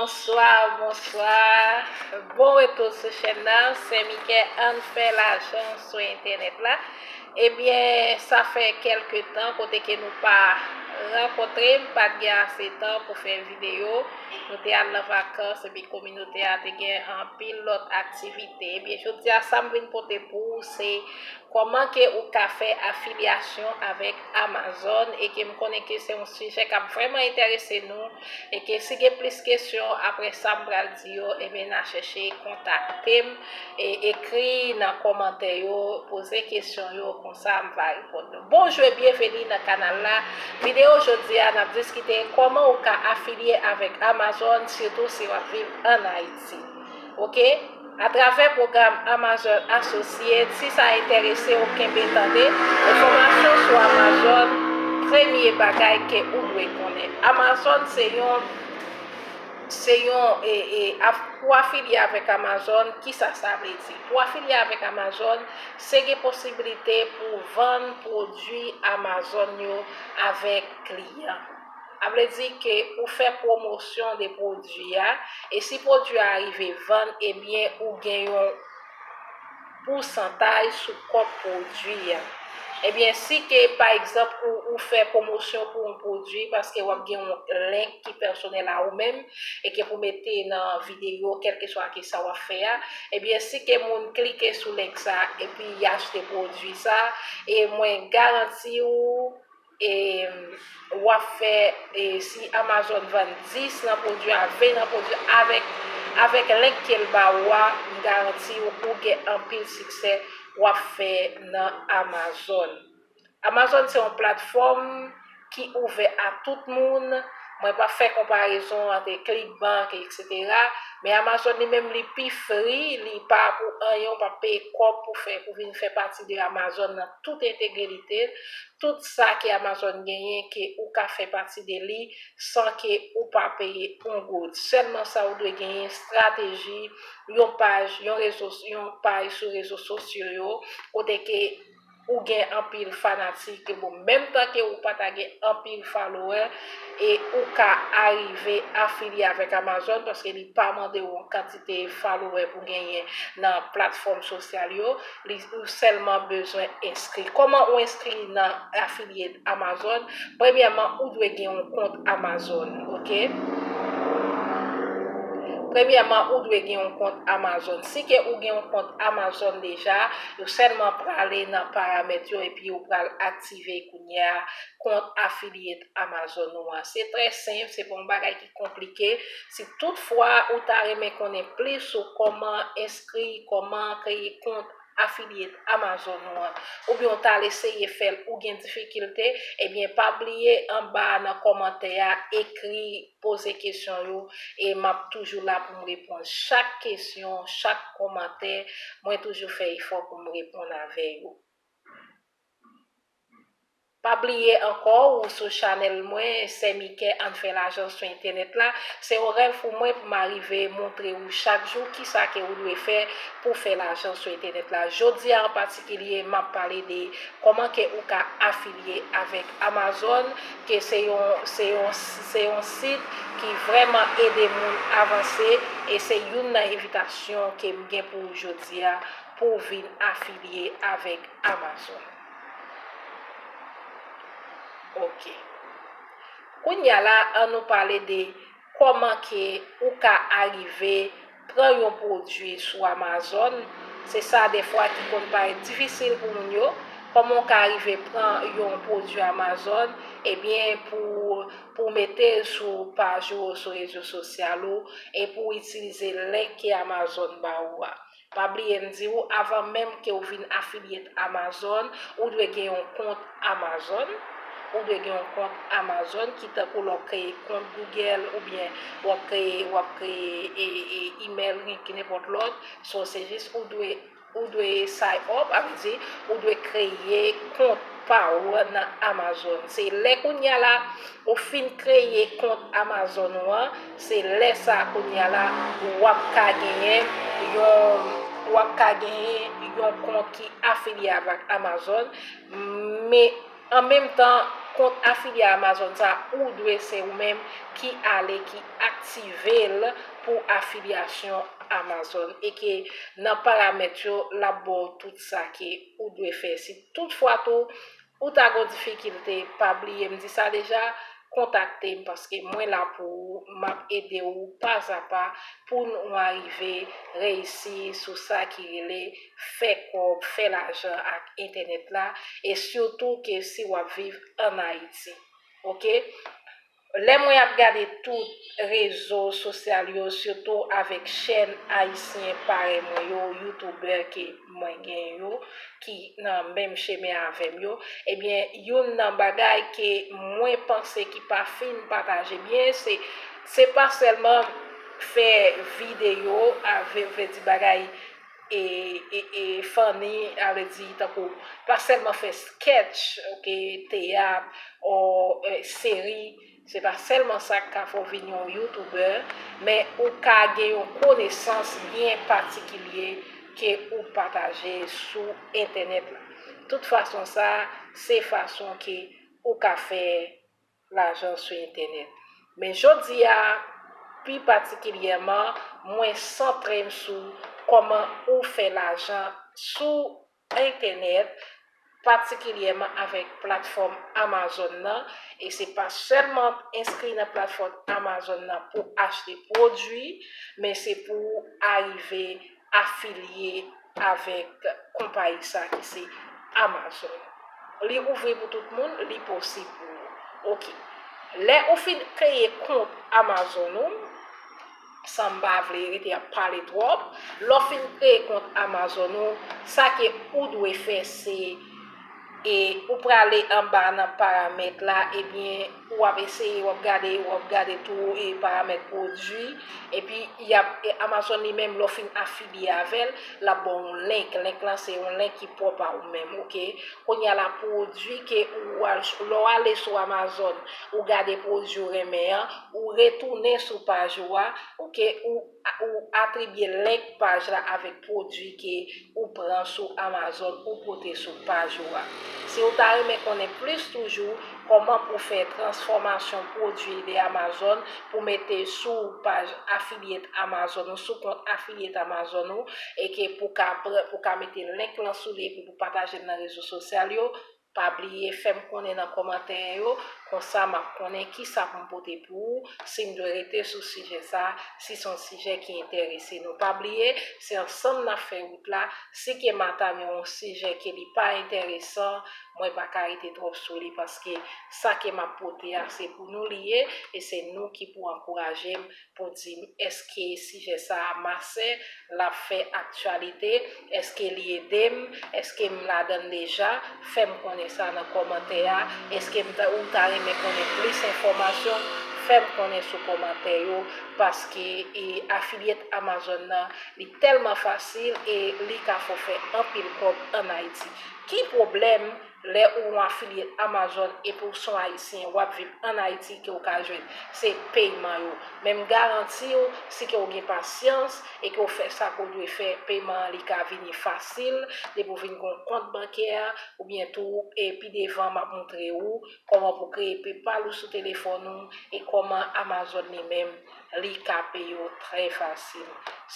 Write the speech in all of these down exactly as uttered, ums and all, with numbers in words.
Bonswa, bonswa. Bon retou sou chèn nan. Sè Mikè, ann fè lajan sou entènèt la. Ebyen, sa fè kèlke tan kote ke nou pa rankontre, m pa t gen ase tan pou fè videyo. Nou te al nan vakans, epi kominote a te gen anpil lòt aktivite. Ebyen, jodi a, sa m vin pote pou ou, se kòman ke ou ka fè afilyasyon avèk Amazon, e ke m konnen ke se yon sijè k ap vrèman enterese nou, e ke si gen plis kesyon apre sa m pral di yo, ebyen, n a chèche kontakte m, e ekri nan kòmantè yo, poze kesyon yo, konsa m va reponn nou. Bonjou e byenveni nan kanal la. Videyo jodi a, n ap diskite kòman ou ka afilye avèk Amazon, sitou si w ap viv ann Ayiti. Oke? Atravè pwogram Amazon Associates, si sa enterese w, kenbe tande. Enfòmasyon sou Amazon, premye bagay ke ou dwe konnen. Amazon se yon, se yon, e, e, af-, pou afilye avèk Amazon, kisa sa vle di? Pou afilye avèk Amazon, se gen posiblite pou vann pwodui Amazon yo avèk kliyan. Sa vle di ke ou fè pwomosyon de pwodui a, e si pwodui a rive vann, ebyen, ou gen yon pousantaj sou kòb pwodui a. Ebyen, si ke, pa egzanp, ou, ou fè pwomosyon pou yon pwodui, paske w ap gen yon link ki pèsonèl a ou menm, e ke pou mete nan videyo, kèlkeswa ki sa w ap fè a, ebyen, si ke moun klike sou link sa, epi y achte pwodui sa, e mwen garanti w, e, w ap fè, e, si Amazon vann dis nan pwodui a, ven nan pwodui a, avèk, avèk link ke l ba ou a, m garanti w, ou gen anpil siksè w ap fè nan Amazon. Amazon se yon platfòm ki ouvè a tout moun. Mwen p ap fè konparezon ant ClickBank, etsetera. Men Amazon li menm li pi free, li pa pou anyen, ou p ap peye kòb pou fè, pou vin fè pati de Amazon nan tout entegralite l. Tout sa ke Amazon genyen, ke ou ka fè pati de li san ke ou pa peye yon goud. Sèlman sa ou dwe genyen, estrateji, yon paj, yon rezo, yon paj sou rezo sosyo yo, kote ke ou gen anpil fanatik, bon, menm tan ke ou pa ta gen anpil follower, e ou ka arive afilye avèk Amazon, paske li pa mande w yon kantite follower pou genyen nan platfòm sosyal yo, li, ou sèlman bezwen enskri. Kòman ou enskri nan afilye Amazon? Premyèman, ou dwe gen yon kont Amazon, oke? Premyèman, ou dwe gen yon kont Amazon. Si ke ou gen yon kont Amazon deja, ou sèlman prale nan paramèt yo epi ou pral aktive kounye a kont afilye Amazon ou an. Se trè senp, se pa yon bagay ki konplike. Si toutfwa ou ta renmen konnen plis sou kòman enskri, kòman kreye kont afilye Amazon ou an, oubyen ou t al eseye fè l, ou gen difikilte, ebyen, pa bliye anba a nan kòmantè a, ekri, poze kesyon yo, e m ap toujou la pou m reponn chak kesyon, chak kòmantè, mwen toujou fè efò pou m reponn avè yo. Pa bliye ankò, ou sou chanèl mwen, Sè Mikè, ann fè lajan sou entènèt la. Se yon rèv pou mwen pou m arive montre ou chak jou kisa ke ou dwe fè pou fè lajan sou entènèt la. Jodi a an patikilye, m ap pale de kòman ke ou ka afilye avèk Amazon, ke se yon, se yon, se yon sit ki vrèman ede moun avanse, e se youn nan envitasyon ke m gen pou ou jodi a, pou w vin afilye avèk Amazon. Oke. Kounye a la, ann nou pale de kòman ke ou ka arive pran yon pwodui sou Amazon. Se sa dèfwa ki konn parèt difisil pou moun yo. Kòman ou ka rive pran yon pwodui Amazon, ebyen, pou, pou mete l sou paj ou, sou rezo sosyal ou, e pou itilize link ke Amazon ba ou a. Pa bliye m di w, avan menm ke w vin afilye Amazon, ou dwe gen yon kont Amazon. Ou dwe gen yon kont Amazon ki tankou lè w kreye kont Google oubyen w ap kreye, w ap kreye, e, e, email, ki nenpòt lòt. So, se jis ou dwe, ou dwe sign up, sa vle di ou dwe kreye kont pa w nan Amazon. Se lè kounye a la, ou fin kreye kont Amazon ou an, se lè sa a kounye a la, w ap ka genyen yon, w ap ka genyen yon kont ki afilye avèk Amazon, men an menm tan, kont afilye Amazon sa, ou dwe se ou menm ki ale, ki aktive l pou afilyasyon Amazon. E ke nan paramèt yo, l ap ba w tout sa ke ou dwe fè. Si toutfwa tou, ou ta gon difikilte, pa bliye m di sa deja, kontakte m paske mwen la pou ou, m ap ede w pazapa pou nou arive reyisi sou sa ki rele fè kòb, fè lajan ak entènèt la, e sitou ke si w ap viv ann Ayiti. Oke? Lè mwen ap gade tout rezo sosyal yo, sitou avèk chèn ayisyen parèy mwen yo, youtubè ke mwen gen yo, ki nan menm chemen avè m yo, ebyen, youn nan bagay ke mwen panse ki pa fin pataje byen, se, se pa sèlman fè videyo, a vle, vle di bagay e, e, e funny, a vle di tankou, pa sèlman fè sketch, oke, teyat, o, e, seri, se pa sèlman sa k ka fè w vin yon youtubè, men ou ka gen yon konesans byen patikilye ke ou pataje sou entènèt la. Tout fason sa, se fason ke ou ka fè lajan sou entènèt. Men jodi a, pi patikilyèman, mwen santre m sou kòman ou fè lajan sou entènèt, patikilyèman avèk platfòm Amazon nan, e se pa sèlman enskri nan platfòm Amazon nan pou achte pwodui, men se pou arive afilye avèk konpayi sa ki se Amazon. Li ouvri pou tout moun, li posib pou ou. Oke. Lè ou fin kreye kont Amazon ou, san m pa vle rete ap pale twòp, lè w fin kreye kont Amazon ou, sa ke ou dwe fè se, e ou prale anba nan paramèt la, ebyen, w ap eseye, w ap gade, w ap gade tou e paramèt pwodui, epi y ap, e Amazon li menm, lè w fin afilye avè l, l ap ba w yon link. Link lan se yon link ki pwòp a ou menm, oke? Kounye a la, pwodui ke ou al, lè w ale sou Amazon, ou gade pwodui ou renmen an, ou retounen sou paj ou a, oke? Ou, ou atribye link paj la avèk pwodui ke ou pran sou Amazon, ou pote sou paj ou a. Si w ta renmen konnen plis toujou kòman pou fè transfòmasyon pwodui de Amazon pou mete sou paj afiliate Amazon ou, sou kont afiliate Amazon ou, e ke pou ka pran, pou ka mete link lan sou li epi pou pataje l nan rezo sosyal yo, pa bliye fè m konnen nan kòmantè yo, konsa m ap konnen kisa pou m pote pou ou, si m dwe rete sou sijè sa, si se yon sijè ki enterese nou. Pa bliye, se ansanm n ap fè wout la, si ke m atann yon sijè ke li pa enteresan, mwen pa ka rete twòp sou li, paske sa ke m ap pote a, se pou nou li ye, e se nou ki pou ankouraje m pou di m èske sijè sa a masè, l ap fè aktyalite, èske li ede m, èske m ladan l deja, fè m konnen sa nan kòmantè a, èske m ta, ou ta renmen konnen plis enfòmasyon, fè m konnen sou kòmantè yo, paske, e, afiliate Amazon nan, li tèlman fasil e li ka fè w fè anpil kòb ann Ayiti. Ki pwoblèm lè ou yon afiliye Amazon epi w se yon Ayisyen, w ap viv ann Ayiti ke w ka jwenn, se peyman yo. Men m garanti w, si ke w gen pasyans e ke w fè sa ke w dwe fè, peyman an li ka vini fasil, depi w vin gen yon kont bankè, oubyen tou, e pi devan m ap montre w kòman pou kreye PayPal ou sou telefòn ou, e kòman Amazon li menm, li ka peye w trè fasil.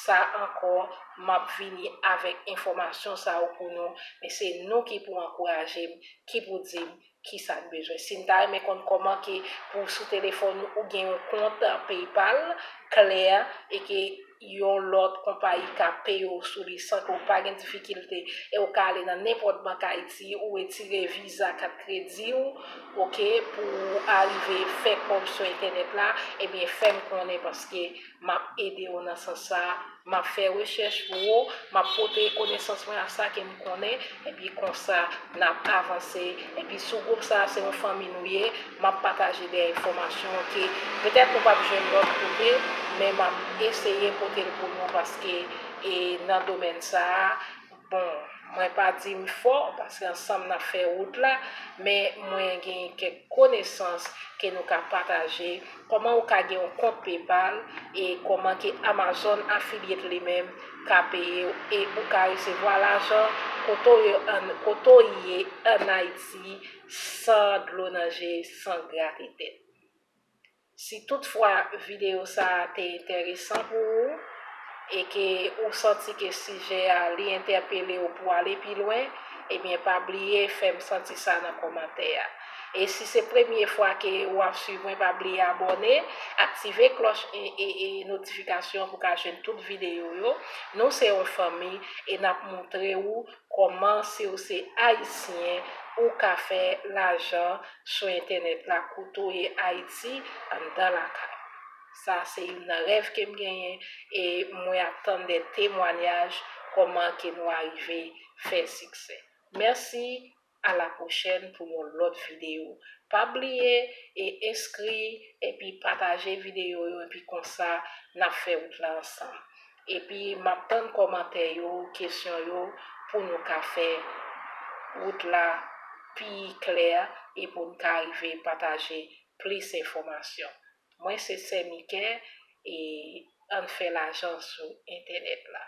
Sa ankò, m ap vini avèk enfòmasyon sa yo pou nou, men se nou ki pou ankouraje m, ki pou di m kisa n bezwen. Si n ta renmen konn kòman ke pou sou telefòn ou, ou gen yon kont PayPal klè e ke yon lòt konpayi ka peye w sou li san ke w pa gen difikilte, e w ka ale nan nenpòt bank Ayiti, ou retire viza, kat kredi w, oke, pou w arive fè kòb sou entènèt la, ebyen, fè m konnen paske m ap ede w nan sans sa a, m ap fè rechèch pou ou, m ap pote konesans mwen a sa ke m konnen, epi konsa, n ap avanse, epi sou gwoup sa a, se yon fanmi nou ye, m ap pataje de enfòmasyon ke petèt nou p ap jwenn lòt kote, men m ap eseye pote l pou nou paske, e, nan domèn sa a, bon, mwen pa di m fò, paske ansanm n ap fè wout la, men mwen gen kèk konesans ke nou ka pataje, kòman ou ka gen yon kont PayPal, e kòman ke Amazon Affiliate li menm ka peye w, e ou ka resevwa lajan Kote w ye ann, kote w ye ann Ayiti san dlo nan je, san grate tèt. Si toutfwa videyo sa a te enteresan pou ou e ke ou santi ke sijè a li entèpele w pou w ale pi lwen, ebyen pa bliye fè m santi sa nan kòmantè a. E si se premye fwa ke w ap swiv mwen, pa bliye abòne, aktive klòch e, e, e notifikasyon pou w ka jwenn tout videyo yo. Nou se yon fanmi e n ap montre w kòman, si w se Ayisyen, ou ka fè lajan sou entènèt la kote w ye Ayiti, anndan lakay ou. Sa se youn nan rèv ke m genyen e mwen ap tann de temwanyaj kòman ke nou arive fè siksè. Mèsi, a la pwochèn pou yon lòt videyo. Pa bliye e enskri epi pataje videyo yo epi konsa n ap fè wout la ansanm. Epi m ap tann kòmantè yo, kesyon yo pou nou ka fè wout la pi klè e pou n ka rive pataje plis enfòmasyon. Mwen se Sè Mikè e ann fè lajan sou entènèt la.